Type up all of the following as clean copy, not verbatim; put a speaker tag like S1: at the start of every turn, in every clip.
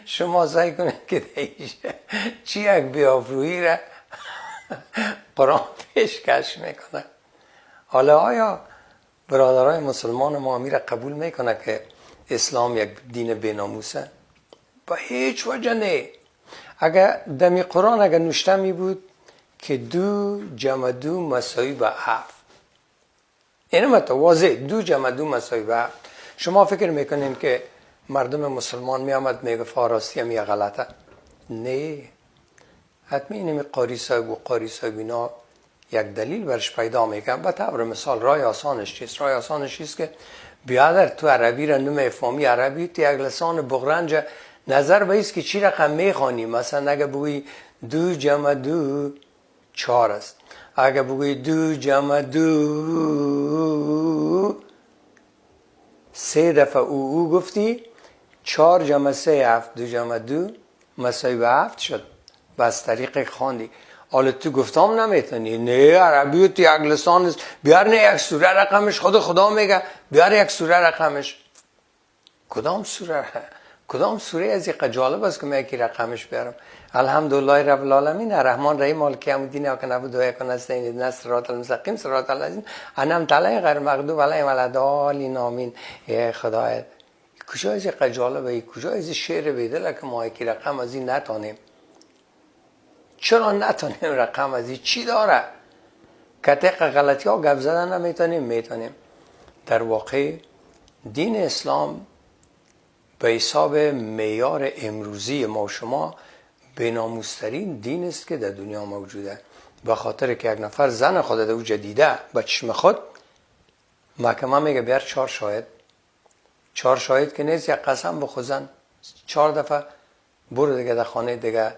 S1: شما سعی کنید که چی یک بی‌آبرویی را قرآن پیشکش میکنه. حالا آیا برادرای مسلمان ما میره قبول میکنه که اسلام یک دین بیناموسه؟ با هیچ وجه نه. اگر دمی قرآن اگر نوشته می بود که 2 + 2 = 7، اینو متواضع 2 + 2 = 7، شما فکر میکنین که مردم مسلمان می آمد میگه فارسی هم یه غلطه؟ نه، حتمی اینمی قاری صاحب و قاری صاحب اینا یک دلیل برش پیدا میکنن. به طور مثال رای آسانش چیست؟ رای آسانش چیست که بیادر تو عربی را نمیفهمی، عربی تو یک لسان بغرنج نظر به ایست که چی رقم میخوانی. مثلا اگه بگویی 2 + 2 4 است، اگه بگویی 2 + 2 3 دفعه او گفتی، 4 + 3 7، 2 + 2 = 7 شد. بس طریق خواندی. حالا تو گفتام نمیتونی، نه عربی تو یک لسان است، بیار نه یک سوره رقمش، خود خدا میگه بیار یک سوره رقمش. کدام سوره؟ کدام سوره از این جالب است که من یکی رقمش بیارم؟ الحمدلله رب العالمین الرحمن الرحیم مالک یوم الدین ایاک نعبد و ایاک نستعین اهدنا الصراط المستقیم صراط الذین انعمت علیهم غیر المغضوب علیهم ولا الضالین آمین. ای خدای، کجا از این جالبه؟ کجا از شعر بیدله که ما یکی رقم از این نتانیم؟ چرا نتانیم رقم از این؟ چی داره؟ که طریق غلطی ها گپ زدن نمیتونیم؟ میتونیم. در واقع دین اسلام به حساب معیار امروزی ما و شما بیناموسترین دین است که در دنیا موجوده. به خاطر که یک نفر زن خود در او دیده به چشم خود، محکمه میگه بیار 4 شاهد. 4 شاهد که نیست، یک قسم بخوزن 4 دفعه برو دیگه در خانه دیگه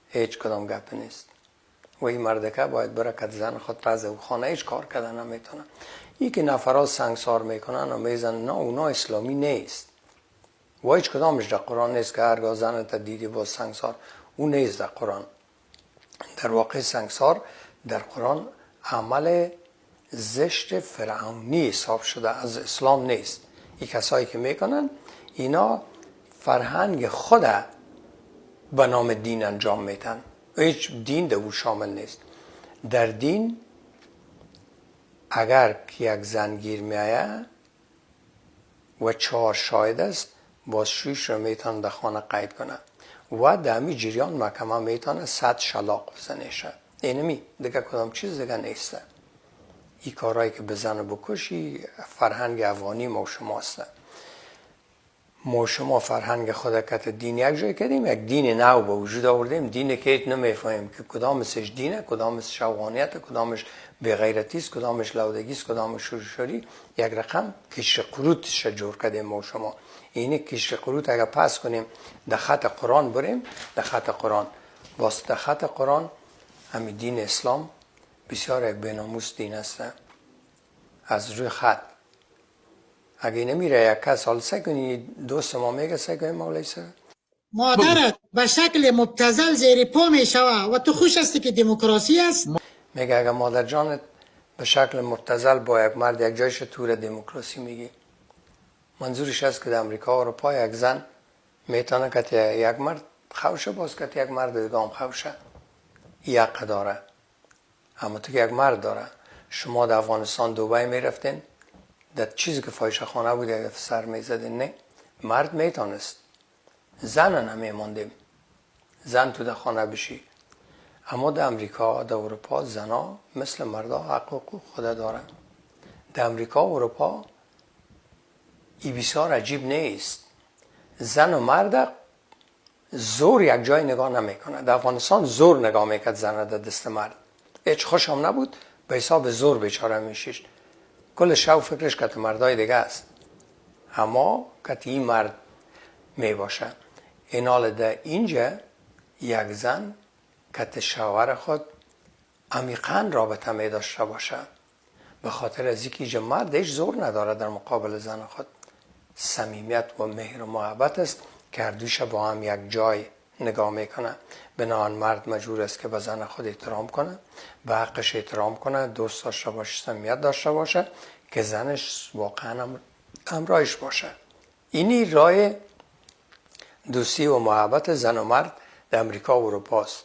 S1: هیچ کدام گپ نیست. و این مردکه باید بره که زن خود رز او خانه هیچ کار کردن نمیتونه. این که نفرات سنگسار میکنن و میزنن، نه اونا اسلامی نیست و هیچ کدامش در قرآن نیست که هرگاه زن تا دیدی با سنگسار، او نیست در قرآن. در واقع سنگسار در قرآن عمل زشت فرعونی حساب شده، از اسلام نیست. این کسایی که میکنن اینا فرهنگ خود به نام دین انجام میتن، هیچ دین در او شامل نیست. در دین اگر که یک زن گیر میآید و 4 شاهد است، باز شویش رو میتونه در خانه قید کنه و در همی جریان محکمه میتونه 100 شلاق بزنه شه. اینمی دیگه کدام چیز دیگه نیسته. این کارهایی که بزن و بکشی فرهنگ افغانی ما و شماست. ما شما فرهنگ خود کت دین یک جای کردیم، یک دین نو به وجود آوردیم، دین که هیچ نمیفهمیم که کدامش دینه، کدامش شوانیت، کدامش بغیرتی است، کدامش لودگی است، کدامش شورشوری. یک رقم کشر قروتش جور کردیم ما شما. اینی کشر قروت اگر پس کنیم در خط قرآن بریم، در خط قرآن باز در خط قرآن همین دین اسلام بسیار یک بیناموس دین است از روی خط. اگه نمیره یک کس حال سعی کنی، دوست ما میگه سعی کنی مولای سر
S2: مادرت به شکل مبتذل زیر پا میشوه و تو خوش هستی که دموکراسی است.
S1: میگه اگه مادر جانت به شکل مبتذل با یک مرد یک جایش تور دموکراسی میگی، منظورش است که در امریکا و اروپا یک زن میتونه که یک مرد خوشه، باز که یک مرد دیگه هم خوشه، یک حق داره. اما تو که یک مرد داره. شما در افغانستان دوبی میرفتین، در چیزی که فاحشه خانه بود یک سر میزدین، نه مرد میتونست، زن نمیماندیم، زن تو در خانه بشی. اما در امریکا در اروپا زنا مثل مردا حق و حقوق خود دارن. در امریکا و اروپا ای بسیار عجیب نیست، زن و مرد زور یک جای نگاه نمیکنه. در افغانستان زور نگاه میکرد زن در دست مرد، هیچ خوش هم نبود، به حساب زور بیچاره میشیشت، کل شو فکرش کت مردای دیگه است، اما کت این مرد میباشه. این حال در اینجا یک زن کت شوهر خود عمیقاً رابطه می داشته باشه، به خاطر از اینکه اینجا مرد هیچ زور نداره در مقابل زن خود. صمیمیت و مهر و محبت است که هر دویش با هم یک جای نگاه میکنه. بنابراین مرد مجبور است که به زن خود احترام کنه، به حقش احترام کنه، دوست داشته باشه، صمیمیت داشته باشه که زنش واقعا همراهش باشه. اینی راه دوستی و محبت زن و مرد در امریکا و اروپا است.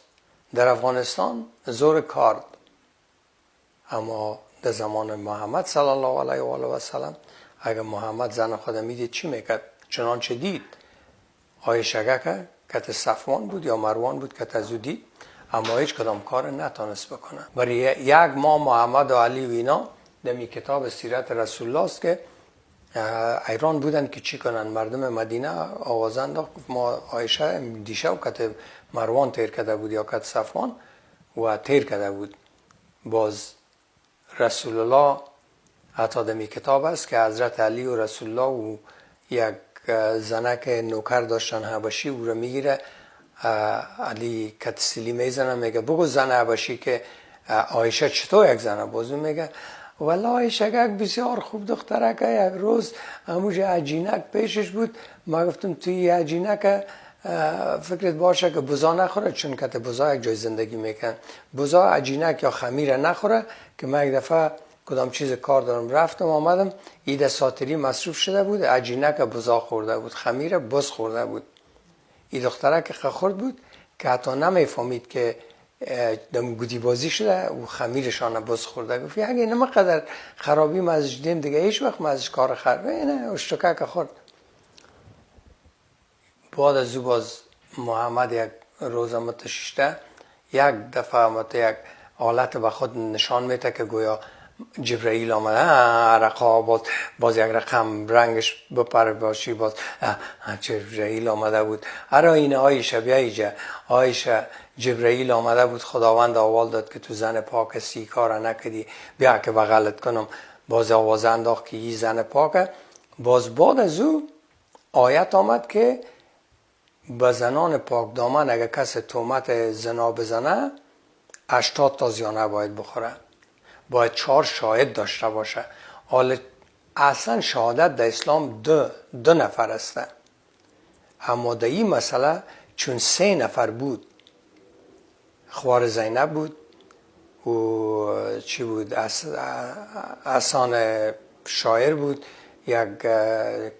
S1: در افغانستان زور کارد. اما در زمان محمد صلی الله علیه و آله و سلم اگر محمد زن خود میدید چی میکرد؟ چنانچه دید عایشه که صفوان بود یا مروان بود که از او دید، اما هیچ کدام کار نتانست بکنه. برای یک ماه محمد و علی و اینا دمی کتاب سیرت رسول الله است که ایران بودن که چی کنن. مردم مدینه آواز انداخت، گفت ما عایشه دیشب کت مروان تیر کرده بود یا کت صفوان و تیر کرده بود. باز رسول الله حتی دمی کتاب است که حضرت علی و رسول الله و یک زنک نوکر داشتن حبشی، او رو میگیره علی کتسیلی میزنه، میگه بگو زن حبشی که عایشه چطور یک زنه. بازو میگه والله عایشه یک بسیار خوب دخترک، یک روز هموش عجینک پیشش بود، ما گفتم توی عجینک فکرت باشه که بزا نخوره، چون که بزا یک جای زندگی میکن، بزا عجینک یا خمیر نخوره، که من یک دفعه کدام چیز کار دارم رفتم آمدم ایده ساتری مصروف شده بود، عجینک بزا خورده بود، خمیر بز خورده بود. این دختره که خورد بود که حتی نمیفهمید که دم گودی بازی شده و خمیرشان بز خورده. گفت اگه اینما قدر خرابی ما ازش دیم دیگه هیچ وقت ما ازش کار خرابه اینه اشتکه که خورد. بعد از او باز محمد یک روز متششته یک دفعه مت یک حالت به خود نشان میده که گویا جبرئیل آمده، رقا باز یک رقم رنگش بپره باشی، باز جبرئیل آمده بود. هر آینه عایشه بیا ایجا، عایشه جبرئیل آمده بود، خداوند آوال داد که تو زن پاک سی کار نکدی، بیا که بغلت کنم. باز آواز انداخت که این زن پاکه. باز بعد از او آیت آمد که به زنان پاک دامن اگه کس تهمت زنا بزنه 80 تا زیانه باید بخوره، باید 4 شاهد داشته باشه. حالا اصلا شهادت در اسلام دو نفر هستن، اما در این مسئله چون 3 نفر بود، خوار زینب بود و چی بود، احسان شاعر بود، یک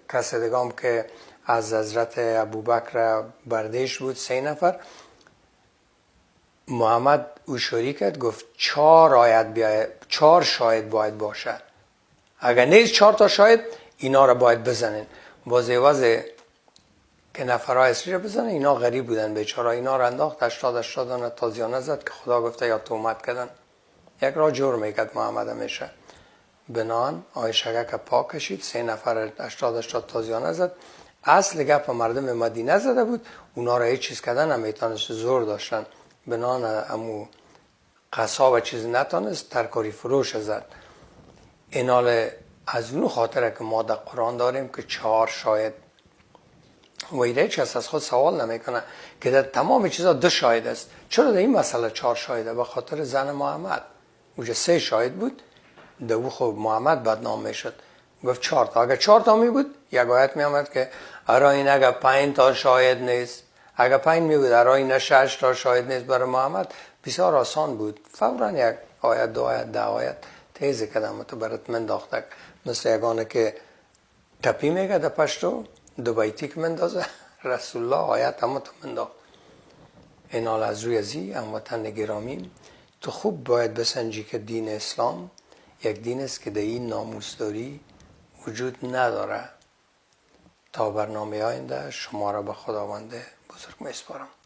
S1: کس دیگه که از حضرت ابوبکر بردش بود، 3 نفر. محمد او شریک کرد، گفت 4 آیت بیاید، 4 شاهد باید باشه، اگر نیست 4 تا شاهد اینا را باید بزنین. باز عوض که نفرهای اصلی را بزنن، اینا غریب بودن بیچاره، اینا را انداخت 80 دانه تازیانه زد که خدا گفته یا تهمت کردن. یک را جور میکرد محمد همیشه. بنان عایشه که پاک کشید، 3 نفر 80 تازیانه زد. اصل گپ مردم مدینه زده بود، اونا را هیچ چیز کردن نمیتونست، زور داشتن. بنان امو قصاب و چیز نتانست، ترکاری فروش زد. اینال از اون خاطره که ما در قرآن داریم که 4 شاهد و ایره هیچ کس از خود سوال نمیکنه که در تمام چیزا 2 شاهد است، چرا در این مسئله 4 شاهده؟ به خاطر زن محمد اونجا 3 شاهد بود، در او خب محمد بدنام میشد، گفت 4 تا. اگر 4 تا می بود یک آیت می آمد که ارا این اگر 5 تا شاهد نیست، اگر 5 می بود ارا این 6 تا شاهد نیست برای محمد. بسیار آسان بود، فورا یک آیت، 2 آیت، 10 آیت تیز کدام تو برات من داختک، مثل یگانه که تپی میگه در پشتو 2 بیتی که مندازه، رسول الله آیت هم تو منداخت. اینال از روی ازی هموطن گرامی تو خوب باید بسنجی که دین اسلام یک دین است که در این ناموسداری وجود نداره. تا برنامه آینده شما را به خداوند بزرگ میسپارم.